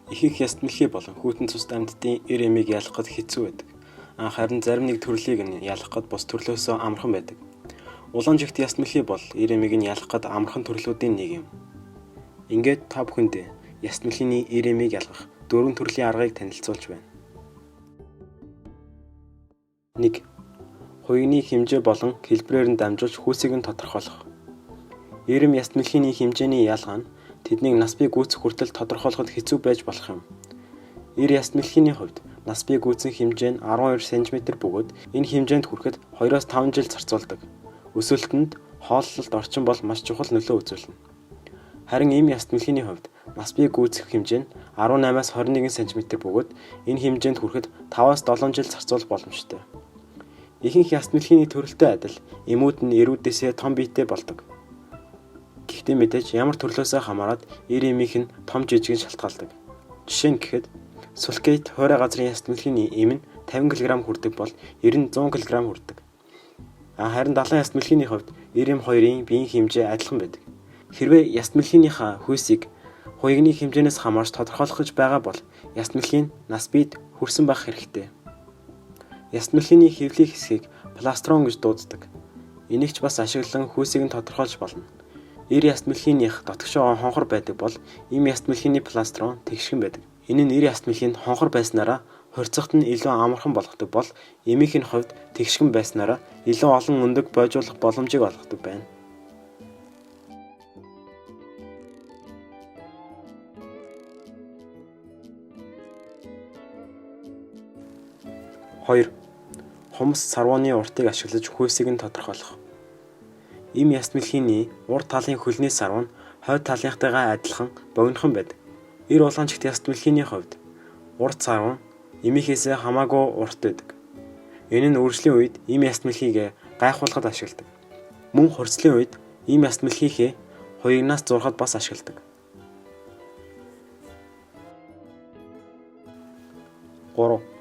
Ихэнх яст мэлхий болон хүйтэн цустай амьтдын эр эмийг ялгахад хэцүү байдаг. Харин зарим нэг төрлийг нь ялгахад бус төрлөөсөө амархан байдаг. Улаан жигт яст мэлхий бол эр эмийг нь ялгахад амархан төрлүүдийн нэг юм. Ингээд та бүхэндээ яст мэлхийний эр эмийг ялгах дөрвөн төрлийн аргыг танилцуулж байна. 1. Хуягны хэмжээ болон хэлбэрээр нь дамжуулж хүйсийг нь тодорхойлох. Эр эм яст мэлхийний хэмжээний ялгаа нь тэднийг нас бий гүйцэх хүртэл тодорхойлоход хэцүү байж болох юм. Эр яст мэлхийний хувьд нас бий гүйцэн хэмжээ нь 12 см бөгөөд энэ хэмжээнд хүрэхэд 2-5 жил зарцуулдаг. Өсөлтөнд хооллолт орчин бол маш чухал нөлөө үзүүлнэ. Харин эм яст мэлхийний хувьд нас бий гүйцэх хэмжээ нь 18-аас 21 см бөгөөд энэ хэмжээнд хүрэхэд 5-7 жил зарцуулах боломжтой. Ихэнх яст мэлхийний төрөлтэй адил эмүүд нь эрүүдэсээ том биетэй болдог. Гэхдээ мэдээж ямар төрлөөсөө хамаарат эр эмийнх нь том жижигэн шалтгаалдаг. Жишээ нь гэхэд сулкейт хуурай газрын яст мэлхийний эм нь 50 кг хүрдэг бол эр нь 100 кг хүрдэг. Харин далайн яст мэлхийний хувьд эр эм хоёрын биеийн хэмжээ адилхан байдаг. Хэрвээ яст мэлхийнийхээ хүйсийг хуягны хэмжээнээс хамаарч тодорхойлох гэж байгаа бол яст мэлхий нь нас биед хүрсэн байх хэрэгтэй. Яст мэлхийний хэвлэх хэсгийг пластрон гэж дууддаг. Энийг ч бас ашиглан хүйсийг нь тодорхойлж болно. Эр яст мэлхийнийх дотгошоо хонхор байдаг бол эм яст мэлхийний пластрон тэгшгэн байдаг. Энэ нь эр яст мэлхийнд хонхор байснараа хурцахт нь илүү амархан болгодог бол эмийнх нь хувьд тэгшгэн байснараа илүү олон өндөг бойжуулах боломжийг олгодог байна. 2. Хумс сарвууны уртыг ашиглаж хүйсийг нь тодорхойлох. Эм яст мэлхийний урд талын хөлний сарвуу нь хойд талынхтайгаа адилхан богинохон байдаг. Эр улаан чигт яст мэлхийний хувьд урд сарвуу эмийнхээсээ хамаагүй урт байдаг. Энэ нь үржлийн үед эм яст мэлхийгээ гайхуулахад ашигладаг. Мөн хурцлын үед эм яст мэлхийхээ хуягнаас зурхад бас ашигладаг. 3.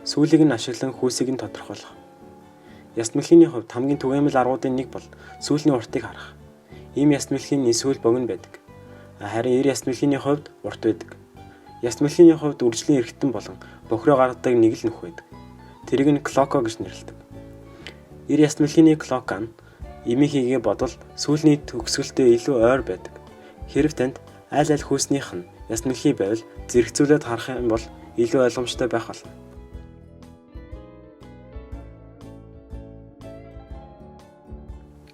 Сүүлийг нь ашиглан хүйсийг нь тодорхойлох. Яст мэлхийний хувьд хамгийн түгээмэл аргуудын нэг бол сүүлний уртыг харах. Ийм яст мэлхийний сүүл богино байдаг. Харин эр яст мэлхийний хувьд урт байдаг. Яст мэлхийний хувьд үржлийн эргэтэн болон бохироо гаргадаг нэг л нүх байдаг. Тэрийг нь клоко гэж нэрлэдэг. Эр яст мэлхийний клока нь эмийнхийгээ бодвол сүүлний төгсгөлтэй илүү ойр байдаг. Хэрв танд аль аль хүйснийх нь яст мэлхий байвал зэрэгцүүлээд харах юм бол илүү ойлгомжтой байх болно.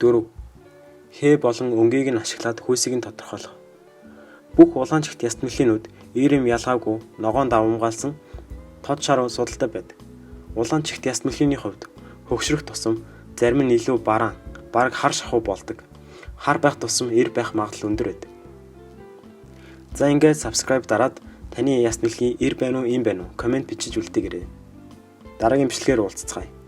4. Хээ болон өнгийг нь ашиглаад хүйсийг нь тодорхойлох. Бүх улаан чигт яст мэлхийнүүд эр эм ялгаагүй ногоон давамгаалсан тод шар судалтай байдаг. Улаан чигт яст мэлхийний хувьд хөгшрөх тусам зарим нь илүү бараан, бараг хар шахуу болдог. Хар байх тусам эр байх магадлал өндөр байдаг. За ингээд subscribe дараад таны яст мэлхий эр байна уу, эм байна уу? Коммент бичиж үлдээгээрэй. Дараагийн бичлэгээр уулзцгаая.